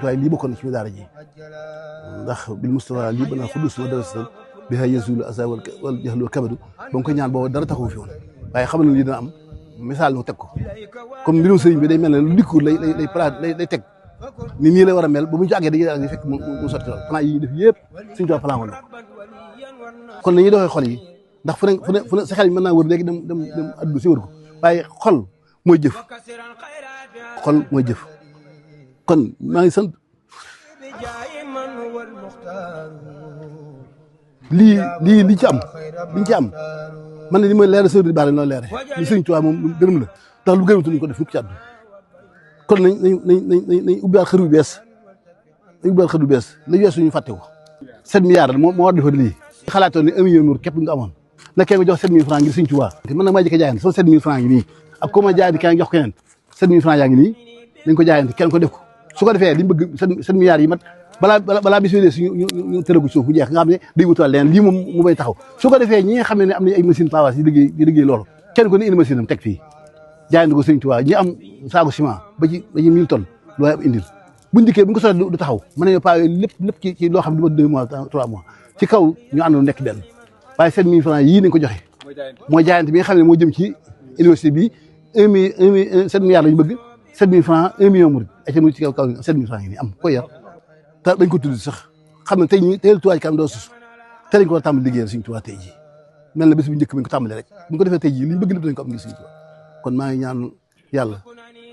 waaye lii bokkoon na ci daara ji ndax bil Mustafa lii ba naa xudus ma darasatan bi ha yazulu asa wal jahlu wal kabadu ba nga koy ñaan boobu dara taxawu fi woon waaye xam na lii dina am misaal ñu teg ko comme mbirum sëriñ bi day mel ne lu dikkul lay teg ni nii lay war a mel ba bu ñu ci àggee dañuy daal di fekk mu sotti lool plan yi ñuy def yëpp suñu toog plan woon na kon nañuy doxee xol yi ndax fu ne sa xel mën naa wër léegi dem addu si wër ko waaye xol mooy jëf xol mooy jëf kon maa ngi sant lii ci am liñ ci am man ne li mooy leer sëriñ Bara noonu leere li sëriñ Tuubaa moom gërëm la ndax lu gërëmatu ñu ko def mukk ci àdduna kon nañ ubbiwaat xër bu bees la weesu ñu fàtte ko 7 milliards moo war defar lii xalaatoon ne 1 million képp nga amoon na kenn nga jox 7000 francs ngir sëriñ Tuubaa man nag maa jëkk jaayante sama 7000 francs yi nii ak ko ma jaay di kenn jox keneen 7000 francs yaa ngi nii dañ ko jaayante kenn ko def ko su ko defee li mu bëgg 7 milliards yi mat balaa bis bi ñu tëragu suuf bu jeex nga xam ne day wutuwaat leneen lii moom mu bay taxaw su ko defee ñi nga xam ne am nañ ay machine pavage yi liggéey loolu kenn ko ne indi machine am teg fii jaayante ko sëriñ Tuubaa ñi am saaku ciment ba ci 1000 tonnes looy am indil buñ dikkee bu ñu ko soxla du taxaw mën nañu paa lépp ci loo xam ne du ma 2 mois 3 mois ci kaw ñu àndoon nekk benn waaye 7000 francs yii nañ ko joxe mooy jaayante bi nga xam ne moo jëm ci université bi 7 milliards lañu bëgg 7000 francs 1 million murid ay mu ci kaw 7000 francs yi nii am koy yar te dañ ko tudd sax xam ne tey ñi teel Touba Ca Kanam doo sus te dañ ko war a tàmbali liggéeyal Sëriñ Tuubaa tey ji mel na bés bu njëkk bi ñu ko tàmbalee rek bu ñu ko defee tey ji li ñu bëgg lépp dañ ko am ngir Sëriñ Tuubaa kon maa ngi ñaan yàlla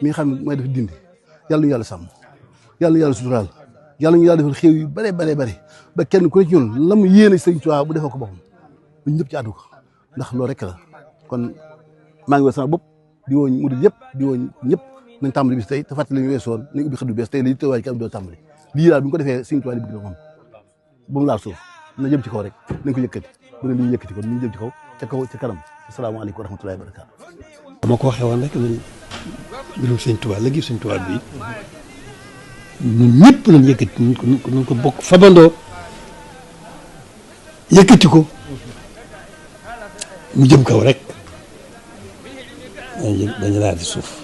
mi nga xam ne mooy def dindi yàlla ñu yàlla sàmm yàlla ñu yàlla suturaal yàlla ñu yàlla defal xéew yu bare ba kenn ku ne ci ñun la mu yéene Sëriñ Tuubaa bu defee ko boppam ñun ñëpp ci àddu ko ndax loolu rek la kon maa ngi woo sama bopp di woo murid yëpp di woo ñëpp nañ tàmbali bis tey te fàttali ñu weesu woon nañ ubbi xëdu bees tey la Touba Ca Kanam doo tàmbali lii daal bu ñu ko defee Sëriñ Tuubaa li bëgg na moom ba mu laal suuf na jëm ci kaw rek nañ ko yëkkati bu ne li ñu yëkkati ko ñu jëm ci kaw ca kanam asalaamaaleykum wa rahmatullahi wa barakaatu. dama ko waxee woon rek mbirum Sëriñ Tuubaa léegi Sëriñ Tuubaa bi ñun ñëpp lañ yëkkati nañ ko bokk fabandoo yëkkati ko mu jëm kaw rek dañu laal di suuf.